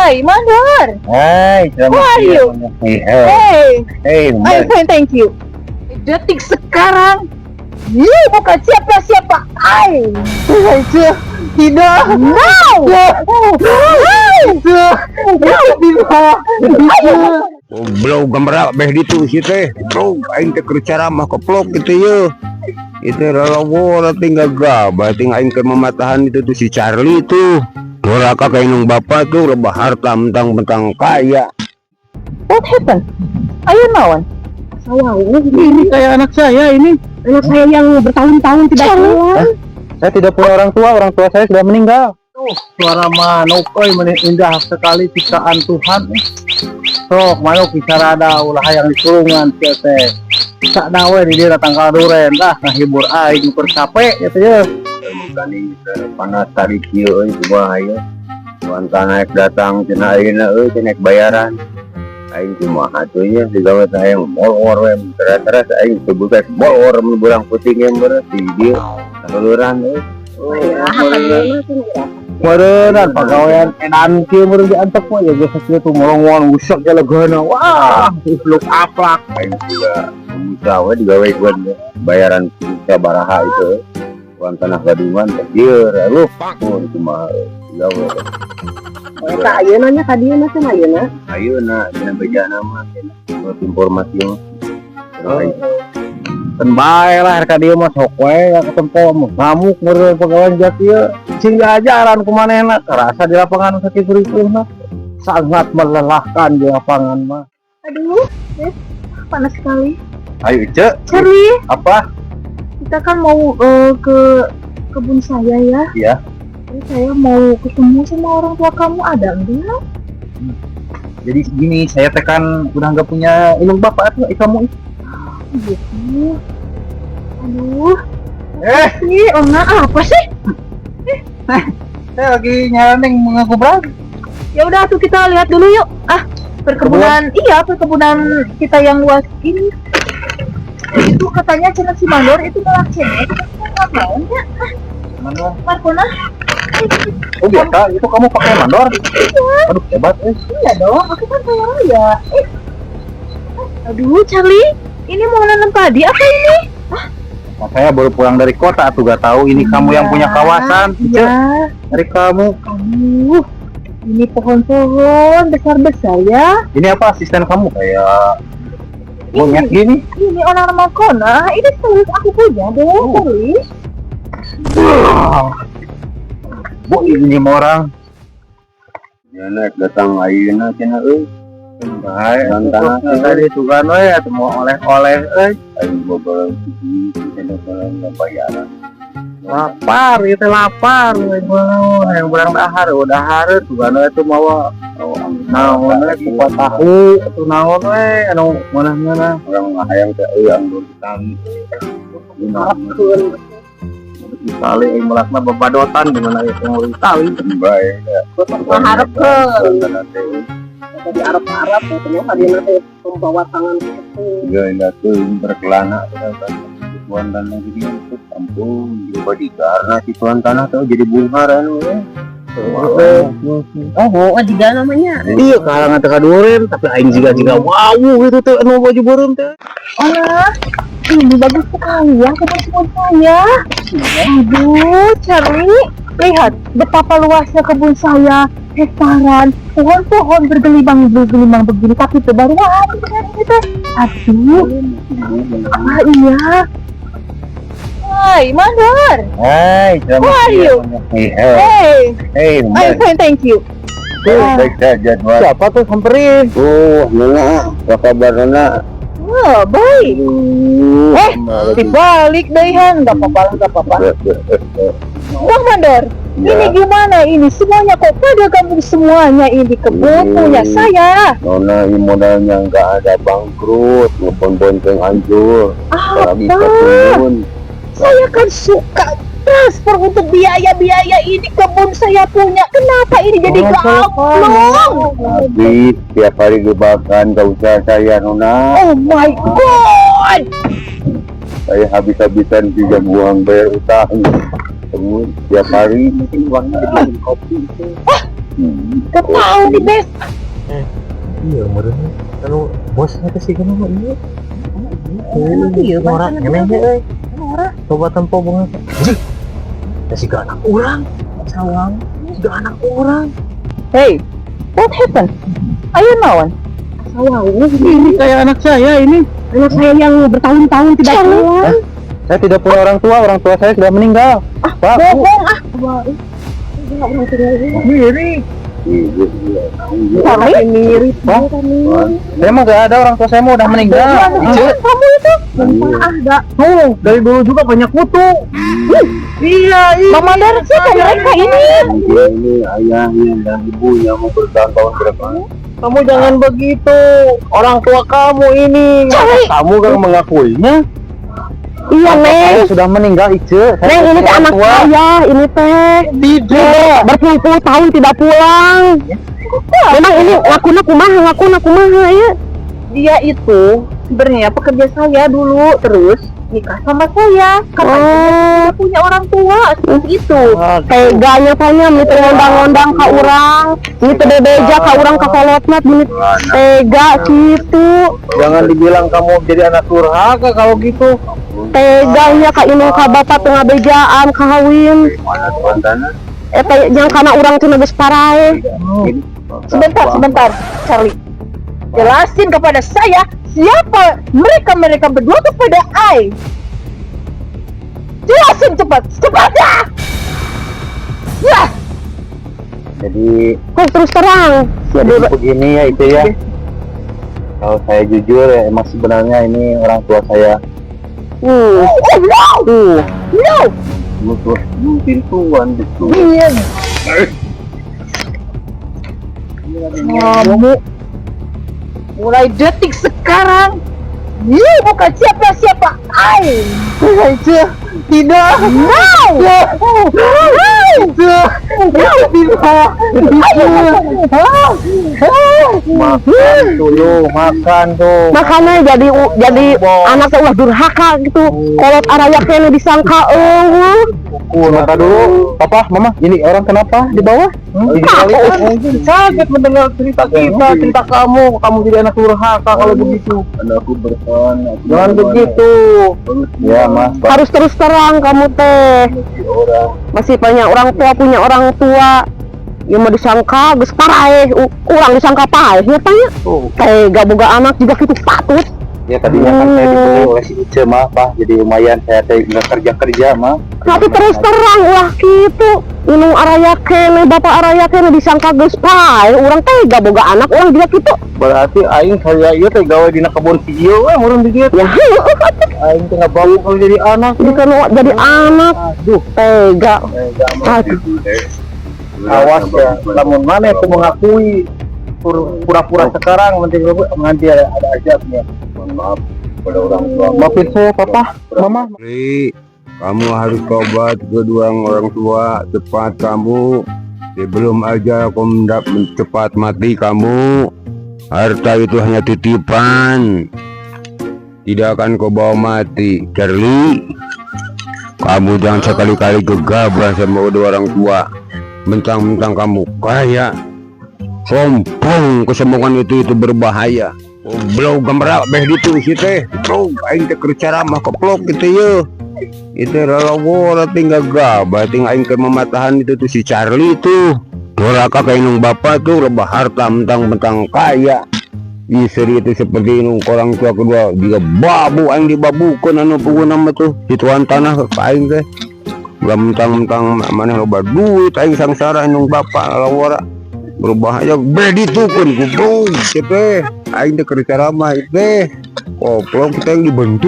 Hi, Mandor. Hai, selamat How are you? Hey, Hey, hey, I'm fine, thank you. Detik sekarang, you bukan siapa-siapa. I. Itu tidak. No. No. Tidak. Goblok gambar beh ditu si teh. Goblok aing teh keur ceramah keplok gitu ye. Itu lalawo tinggal gabah ting aing keur mematahan itu tuh si Charlie tuh. Doraka ka indung bapak tuh lebah harta mentang-mentang kaya. What happened? Ayo naon? Wow, ini kayak anak saya ini. Anak saya yang bertahun-tahun tidak Charlie. keluar. Saya tidak punya orang tua saya sudah meninggal. Tuh, suara manuk euy, meni indah sekali ciptaan Tuhan. Sok manuk bicara ada ulah hayang dikurungan sia teh. Sakda we di dieu tangkal duren lah ngahibur aing keur capek gitu ya. Gani panas tadi kieu euy, kumaha ieu. Tuan tanah datang cenah ayeuna euy, cenah bayaran. Aing kumaha tuh nya digawe teh hayang molor we, teras-teras aing sebut molor mun burang peuting ge berarti dieu saluran euy. Meureunnan pagawean edan kieu meureun diantep mah ya geus kieu tuh molongan usek ge legana. Wah, upluk aplak. Aing juga bisa we digawe gua bayaran sabaraha itu. Tuan tanah gadungan teh ieu lu oh kumaha digawe. Eta ayeuna nya ka dieu mah cenah ayeuna. Ayeuna dina bejana mah menurut informasi mah. Kan bae lah ka dieu mah sok we ka ketempo mah ngamuk meureun pagawean jati ieu. Sing diajaran ku manehna kerasa di lapangan sakitu ripuhna. Sangat melelahkan di lapangan mah. Aduh, panas sekali. Ayo, Ce, Charlie, apa? Kita kan mau ke kebun saya ya. Iya. Jadi saya mau ketemu sama orang tua kamu, ada enggak? Jadi gini, saya teh kan udah nggak punya indung bapak tuh, kamu. Gitu. Aduh, Eh, sih, Ona apa sih? Saya lagi nyaranin mengaku berani. Ya udah tuh kita lihat dulu yuk. Ah, perkebunan, iya, perkebunan kita yang luas ini. Itu katanya cenah si Mandor itu malah cewek. Itu nggak mau ya? Mandor. Markona? Oh biasa, itu kamu pakai mandor? Aduh, hebat eh. Iya dong, aku kan kaya raya. Eh. Aduh, Charlie, ini mau nanam padi apa ini? Nah, saya baru pulang dari kota tuh gak tahu ini kamu yang punya kawasan. Iya. Dari kamu. Aduh, ini pohon-pohon besar-besar ya. Ini apa asisten kamu kayak monyet gini? Ini orang Markona, ini serius aku punya deh, Charlie. Bu, ini mah orang. Ya naik datang ayeuna cenah euy. Baik, Tantangan. Tadi sugan we atuh mau oleh-oleh euy. Aing bobolan hiji cenah barang bayaran. Lapar, ieu teh lapar we mau yang barang dahar, udah dahar sugan we tuh mawa Oh, naon we kupat tahu atuh naon we anu ngeunah-ngeunah. Urang ngahayang teh euy anggur Itali. Harapkeun Itali aing melakna babadotan gimana ya mau Itali. Bae. Mengharapkeun. Teh. Di Arab-Arab gitu nya ka teh membawa tangan gitu. Iya, tuh berkelana kan. Tuan tanah jadi itu ampun jadi bodyguard nah si tuan tanah tuh jadi bunghar anu ya. Oh, oh juga namanya. Iya, kalangan teh kaduren tapi aing jiga-jiga wow gitu tuh anu baju beureum teh. Ona, ini bagus sekali ya kebun-kebun saya. Aduh, Charlie, lihat betapa luasnya kebun saya. Hektaran, pohon-pohon bergelimang-bergelimang begini, tapi itu baru wah, ini teh. Aduh, ah iya. Hai, Mandor. Hai, selamat How are you? Hey, Hey, hey, I'm fine, thank you. baik saja, Tuan. Siapa tuh samperin? Oh, Nona, apa kabar Nona? Wah, baik. Eh, dibalik deh, Han. Gak apa-apa, gak apa-apa. Bang Mandor, Ya. ini gimana ini? Semuanya kok pada gabung semuanya ini kebun punya saya. Nona, ini modalnya nggak ada, bangkrut, ngebon-bonceng hancur, apalagi Apa? kebun. Saya kan suka transfer untuk biaya-biaya ini kebun saya punya. Kenapa ini jadi gamblong? Habis tiap hari gebakan, gak usah saya Nona. Oh my God! Saya habis-habisan pinjam uang bayar utang. Terus tiap hari Mungkin uangnya dibeliin kopi itu. Gak tahu nih, Bes. Iya, meureun anu bosnya teh sih mah iya. Iya, Ngora bangsana ngemeh euy. Ngora. Coba tempo bunga. Jih. Teh siga anak urang. Sawang. Siga anak urang. Hey, what happened? Ayo naon? Sawang. Ini kayak anak saya ini. Anak saya yang bertahun-tahun tidak pulang. Saya tidak punya orang tua saya sudah meninggal. Ah, Pak, Bu. Bohong ah. Wah, ih. Enggak orang tua ini. Mirip. Iya, Charlie? Mirip. Hah? Saya mah gak ada orang tua saya mah udah meninggal. Iya, kamu itu. Ah, enggak. Tuh, dari dulu juga banyak kutu. Iya, iya. Mama dari siapa mereka ini? Dia ini ayahnya dan ibunya mau bertahun-tahun ke depan. Kamu jangan begitu. Orang tua kamu ini. Charlie. Kamu gak mengakuinya. Iya, Neng. Saya sudah meninggal, Ice. Saya Neng, ini teh punya anak orang tua. saya, ini teh. Tidak. Berpuluh-puluh tahun tidak pulang. Memang ini ngakuna kumaha, ngakuna kumaha ya. Dia itu sebenarnya pekerja saya dulu, terus nikah sama saya. Katanya Oh, dia punya orang tua seperti itu. Teganya tanya meni teu ngondang-ngondang ka urang, meni teu bebeja ka urang ka kolotna meni tega kitu. Jangan dibilang kamu jadi anak durhaka kalau gitu. Teganya ka indung ka bapak teu ngabejaan kawin. Mana tuan tanah? Eta yang kana urang cenah geus paraeh. Sebentar, sebentar, Charlie. Jelasin kepada saya siapa mereka-mereka berdua kepada I. Jelasin cepat, cepat ya! Ya, Jadi Kok terus terang? jadi begini ya itu ya. Kalau saya jujur ya emang sebenarnya ini orang tua saya. Oh no, no, Mungkin tuan itu. Iya. Kamu mulai detik sekarang, you bukan siapa-siapa I. Itu tidak. No, no, Itu tidak. Makan dulu, makan tuh. Makanya jadi anak teh ulah durhaka gitu. Kolot araya keneh disangka euweuh. Sebentar dulu, Papa, Mama, ini orang kenapa di bawah? Hmm? Sakit mendengar cerita kita, cerita kamu, kamu jadi anak durhaka kalau begitu. Anakku bertahan. Aku Jangan bertahan. begitu. Ya, Mas. Harus terus terang kamu teh. Orang Masih banyak orang tua punya orang tua. Ya mau disangka geus paraeh, urang disangka paeh nya tanya. Tuh. Tega boga anak juga gitu patut. Ya tadinya kan saya dibeli oleh si Ice mah, Pak. Jadi lumayan saya teh nggak kerja-kerja mah. Tapi terus terang ulah gitu. Indung araya keneh, bapak araya keneh disangka geus paeh, urang tega boga anak urang juga gitu. Berarti aing saya ieu teh gawe dina kebun si ieu we meureun di dieu. Ya heueuh Aing teh ngabawa kalau jadi anak. jadi kan jadi anak Aduh, tega. tega mah. Aduh. Awas ya, lamun mana itu mengakui pura-pura sekarang nanti nanti ada azabnya. Mohon maaf pada orang tua. Maafin saya, Papa, Mama. Ri, kamu harus tobat kedua orang tua cepat kamu. Sebelum aja kamu cepat mati kamu. Harta itu hanya titipan. Tidak akan kau bawa mati. Charlie, kamu jangan sekali-kali gegabah sama kedua orang tua. Mentang-mentang kamu kaya. Sombong, kesombongan itu berbahaya. Goblok gambar beh ditu si teh. Goblok aing teh keur ceramah keplok gitu ye. Itu lalawora tinggal gabah ting aing keur mematahan itu tuh si Charlie tuh. Doraka ka indung bapak tuh lebah harta mentang-mentang kaya. Istri itu seperti indung orang tua kedua juga babu aing dibabukeun anu puguna mah tuh si tuan tanah ke aing teh. Ulah mentang-mentang maneh loba duit aing sangsara indung bapak lalawora berbahaya beh ditukeun goblok teh aing teh keur ceramah teh. Goblok kita yang dibentuk.